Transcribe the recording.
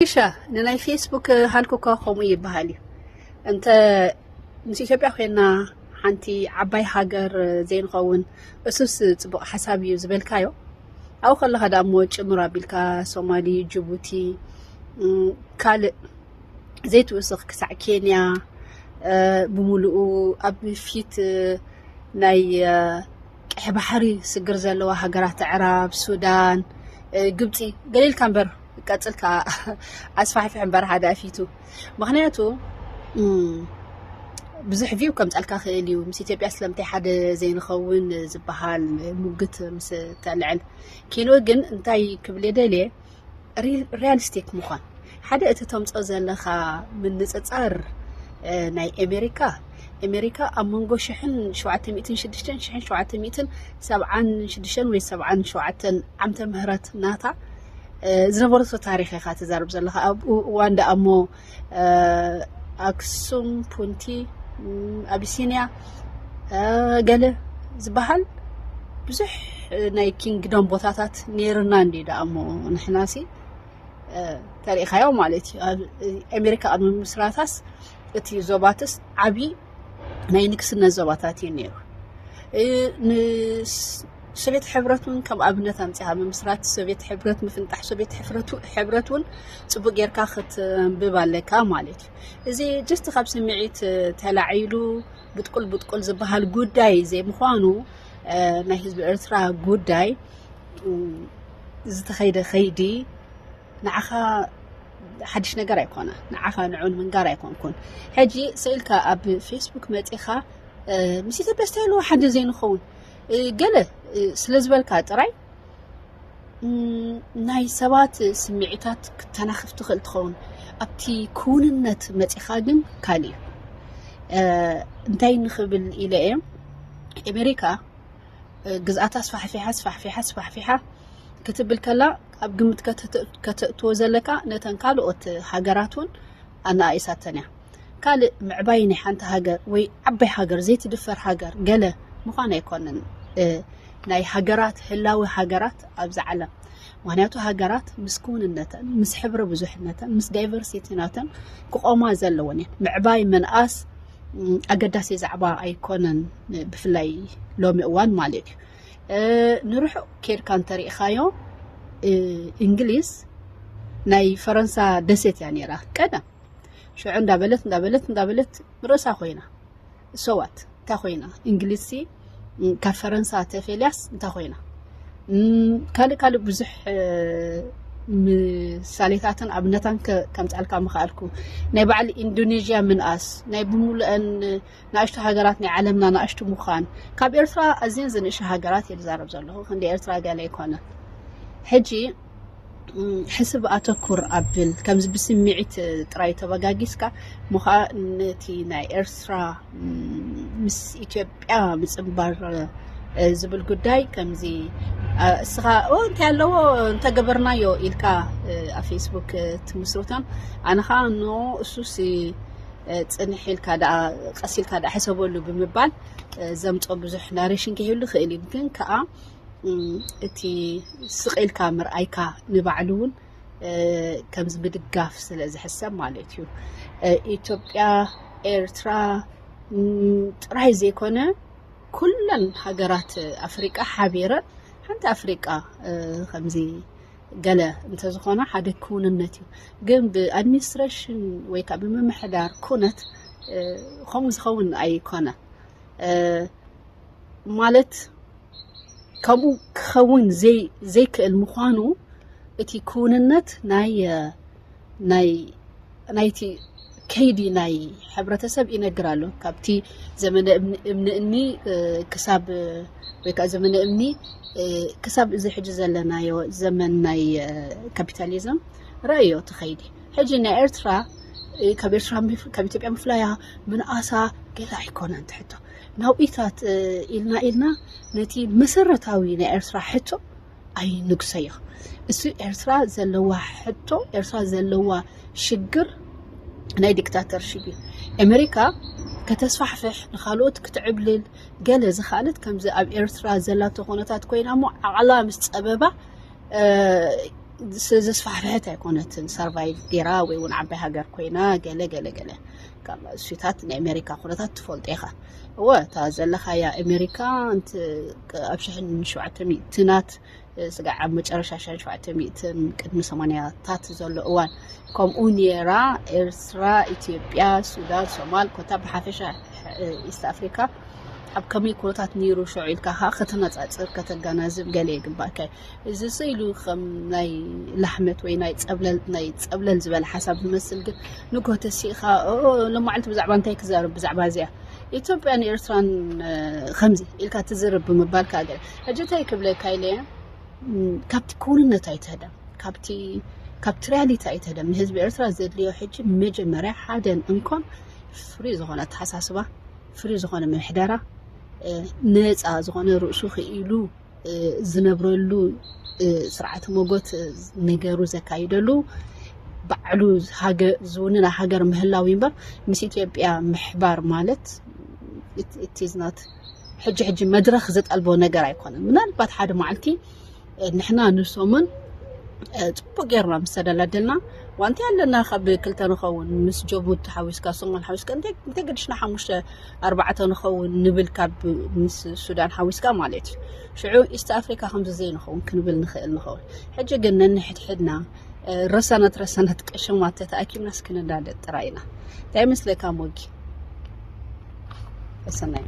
ኢሻ፣ ንናይ ፌስቡክ ሃልኩ እኳ ከምኡ ይበሃል እዩ። እንተ ምስ ኢትዮጵያ ኮይና ሓንቲ ዓባይ ሃገር ዘይንኸውን፣ እሱስ ጽቡቕ ሓሳብ እዩ ዝበልካዮ። ኣብኡ ከለኻ ደኣ እሞ ጭምር ኣቢልካ ሶማሊ፣ ጅቡቲ፣ ካልእ ዘይትውስኽ ክሳዕ ኬንያ፣ ብምሉኡ ኣብ ፊት ናይ ቀይሕ ባሕሪ ስግር ዘለዋ ሃገራት ኣዕራብ፣ ሱዳን፣ ግብፂ ገለ ኢልካ እምበር ቀፅልካ ኣስፋሕፊሕ እምበር ሓደ ኣፊቱ። ምክንያቱ ብዙሕ ቪው ከምፀልካ ክእል እዩ። ምስ ኢትዮጵያ ስለምንታይ ሓደ ዘይንኸውን ዝበሃል ሙግት ምስ ተልዕል፣ ኪንኡ ግን እንታይ ክብል የደልየ፣ ሪያሊስቲክ ምዃን። ሓደ እቲ ተምፅኦ ዘለካ ምንፅፃር ናይ ኣሜሪካ፣ ኣሜሪካ ኣብ መንጎ ሽሕን ሸውዓተ ሚእትን ሽዱሽተን ሽሕን ሸውዓተ ሚእትን ሰብዓን ሽዱሽተን ወይ ሰብዓን ሸውዓተን ዓመተ ምህረት ናታ ዝነበረቶ ታሪክ ኢካ ትዛርብ ዘለካ። ኣብኡ እዋን ደኣ እሞ ኣክሱም፣ ፑንቲ፣ ኣቢሲንያ፣ ገለ ዝበሃል ብዙሕ ናይ ኪንግዶም ቦታታት ነይርና እንዲ ደኣ እሞ ንሕናሲ ተሪኢኻዮ ማለት እዩ። ኣሜሪካ ኣብ ምስራታስ እቲ ዞባትስ ዓብዪ ናይ ንግስነት ዞባታት እዩ ነይሩ። ንሶቪየት ሕብረት እውን ከም ኣብነት ኣምፂኻ፣ ምምስራት ሶቪየት ሕብረት፣ ምፍንጣሕ ሶቪየት ሕብረት እውን ፅቡቅ ጌርካ ክትንብብ ኣለካ ማለት እዩ። እዚ ጅስት ካብ ስምዒት ተላዒሉ ብጥቁል ብጥቁል ዝበሃል ጉዳይ ዘይምዃኑ፣ ናይ ህዝቢ ኤርትራ ጉዳይ ዝተኸይደ ከይዲ ንዓኻ ሓድሽ ነገር ኣይኮነ። ንዓኻ ንዑ ንምንጋር ኣይኮንኩን። ሕጂ ስኢልካ ኣብ ፌስቡክ መፂኻ ምስ ኢትዮጵያ ስታይል ሓደ ዘይንኸውን ገለ ስለ ዝበልካ ጥራይ ናይ ሰባት ስምዒታት ክተናኽፍ ትኽእል ትኸውን። ኣብቲ ክውንነት መፂኻ ግን ካልእ እዩ። እንታይ ንኽብል ኢለ እየ፣ ኣሜሪካ ግዝኣታ ኣስፋሕፊሓ ኣስፋሕፊሓ ኣስፋሕፊሓ ክትብል ከላ፣ ኣብ ግምት ከተእትዎ ዘለካ ነተን ካልኦት ሃገራት እውን ኣነኣኢሳተን እያ። ካልእ ምዕባይ ናይ ሓንቲ ሃገር ወይ ዓባይ ሃገር፣ ዘይትድፈር ሃገር ገለ ምዃን ኣይኮነን። ናይ ሃገራት፣ ህላዊ ሃገራት ኣብዚ ዓለም። ምክንያቱ ሃገራት ምስ ክውንነተን፣ ምስ ሕብረ ብዙሕነተን፣ ምስ ዳይቨርሲቲ ናተን ክቆማ ዘለወን እየን። ምዕባይ ምንኣስ ኣገዳሲ ዛዕባ ኣይኮነን፣ ብፍላይ ሎሚ እዋን ማለት እዩ። ንርሑቕ ኬድካ እንተሪኢኻዮ፣ እንግሊዝ ናይ ፈረንሳ ደሴት እያ ነይራ ቀደም። ሽዑ እንዳበለት እንዳበለት እንዳበለት ርእሳ ኮይና፣ ሶዋት እንታይ ኮይና? እንግሊዝሲ ካብ ፈረንሳ ተፈልያስ እንታይ ኮይና? ካልእ ካልእ ብዙሕ ምሳሌታትን ኣብነታን ከምፃልካ ምኽኣልኩ። ናይ በዓል ኢንዶኔዥያ ምንኣስ፣ ናይ ብምሉአን ንኣሽቱ ሃገራት ናይ ዓለምና ንኣሽቱ ምዃን። ካብ ኤርትራ ኣዝየን ዝንእሹ ሃገራት እየ ዝዛረብ ዘለኹ፣ ክንዲ ኤርትራ ገለ ኣይኮነ። ሕጂ ሕስብ ኣተኩር ኣብል፣ ከምዚ ብስምዒት ጥራይ ተበጋጊስካ ምዃ ነቲ ናይ ኤርትራ ምስ ኢትዮጵያ ምጽንባር ዝብል ጉዳይ ከምዚ እስኻ እንታይ ኣለዎ እንተገበርናዮ ኢልካ ኣብ ፌስቡክ ትምስርቶን፣ ኣነ ኸኣ ኖ እሱሲ ጽንሕ ኢልካ ደኣ ቀስ ኢልካ ደኣ ሕሰበሉ ብምባል ዘምጾ ብዙሕ ናሬሽን ከይህሉ ይኽእል እዩ። ግን ከኣ እቲ ስቕ ኢልካ ምርኣይካ ንባዕሉ እውን ከምዚ ምድጋፍ ስለ ዝሕሰብ ማለት እዩ። ኢትዮጵያ፣ ኤርትራ ጥራይ ዘይኮነ ኩለን ሃገራት ኣፍሪቃ ሓቢረን ሓንቲ ኣፍሪቃ ከምዚ ገለ እንተዝኾነ ሓደ ክውንነት እዩ። ግን ብኣድሚኒስትሬሽን ወይ ከዓ ብምምሕዳር ኩነት ከምኡ ዝኸውን ኣይኮነ። ማለት ከምኡ ክኸውን ዘይክእል ምዃኑ እቲ ክውንነት ናይ ናይ ናይቲ ከይዲ ናይ ሕብረተሰብ ይነግር ኣሎ። ካብቲ ዘመነ እምኒ እኒ ክሳብ ወይ ከዓ ዘመነ እምኒ ክሳብ እዚ ሕጂ ዘለናዮ ዘመን ናይ ካፒታሊዝም ረእዮ እቲ ከይዲ። ሕጂ ናይ ኤርትራ ካብ ኤርትራ ካብ ኢትዮጵያ ምፍላያ ምንኣሳ ገለ ኣይኮነን ትሕቶ ናውኢታት ኢልና ኢልና ነቲ መሰረታዊ ናይ ኤርትራ ሕቶ ኣይንግሰዮ። እሱ ኤርትራ ዘለዋ ሕቶ፣ ኤርትራ ዘለዋ ሽግር ናይ ዲክታተርሺፕ እዩ። ኣሜሪካ ከተስፋሕፍሕ፣ ንኻልኦት ክትዕብልል ገለ ዝኽኣለት፣ ከምዚ ኣብ ኤርትራ ዘላቶ ኩነታት ኮይና እሞ ዓቕላ ምስ ጸበባ ዘስፋሕፍሐት ኣይኮነትን። ሰርቫይቭ ገይራ ወይ እውን ዓባይ ሃገር ኮይና ገለ ገለ ገለ ካብ እሱታት ናይ ኣሜሪካ ኩነታት ትፈልጦ ኢኻ። እወ፣ እታ ዘለኻያ ኣሜሪካ ኣብ ሽሕን ሸውዓተ ሚእትናት፣ ስጋዕ ኣብ መጨረሻ ሽሕን ሸውዓተ ሚእትን ቅድሚ ሰማንያታት ዘሎ እዋን ከምኡ ነይራ። ኤርትራ፣ ኢትዮጵያ፣ ሱዳን፣ ሶማል፣ ኮታ ብሓፈሻ ኢስት ኣፍሪካ ኣብ ከመይ ኩነታት ነይሩ ሽዑ ኢልካ ከዓ ከተነፃፅር ከተገናዝብ ገለ ይግባእካ። እዚ ስኢሉ ከም ናይ ላሕመት ወይ ናይ ፀብለል ዝበለ ሓሳብ ዝመስል፣ ግን ንጎ ተሲእኻ ሎማዓልቲ ብዛዕባ እንታይ ክዛረብ፣ ብዛዕባ እዚኣ ኢትዮጵያን ኤርትራን ከምዚ ኢልካ ትዝርብ ብምባልካ ገለ። ሕጂ እንታይ ክብለካ ኢለ፣ ካብቲ ክውንነት ኣይትህደም፣ ካብቲ ሪያሊቲ ኣይትህደም። ንህዝቢ ኤርትራ ዘድልዮ ሕጂ መጀመርያ ሓደን እንኮን ፍሪ ዝኾነ ኣተሓሳስባ፣ ፍሪ ዝኾነ ምሕደራ፣ ነፃ ዝኾነ ርእሱ ክኢሉ ዝነብረሉ ስርዓተ መጎት ነገሩ ዘካይደሉ፣ ባዕሉ ዝውንና ሃገር ምህላው እምበር ምስ ኢትዮጵያ ምሕባር ማለት ኢትዝናት ሕጂ ሕጂ መድረኽ ዝጠልቦ ነገር ኣይኮነን። ምናልባት ሓደ መዓልቲ ንሕና ንሶምን ፅቡቅ ጌርና ምስ ተደላደልና ዋንቲ ኣለና። ካብ ክልተ ንኸውን፣ ምስ ጀቡቲ ሓዊስካ፣ ሶማል ሓዊስካ፣ እንተይ ገድሽና ሓሙሽተ ኣርባዕተ ንኸውን ንብል፣ ካብ ምስ ሱዳን ሓዊስካ ማለት እዩ። ሽዑ ኢስት ኣፍሪካ ከምዚ ዘይንኸውን ክንብል ንኽእል ንኸውን። ሕጂ ግን ነንሕድሕድና ረሳናት ረሳናት ቀሸማት ተተኣኪብናስ ክንዳደጥ ጥራይ ኢና። እንታይ ይመስለካ ሞጊ? ሰናይ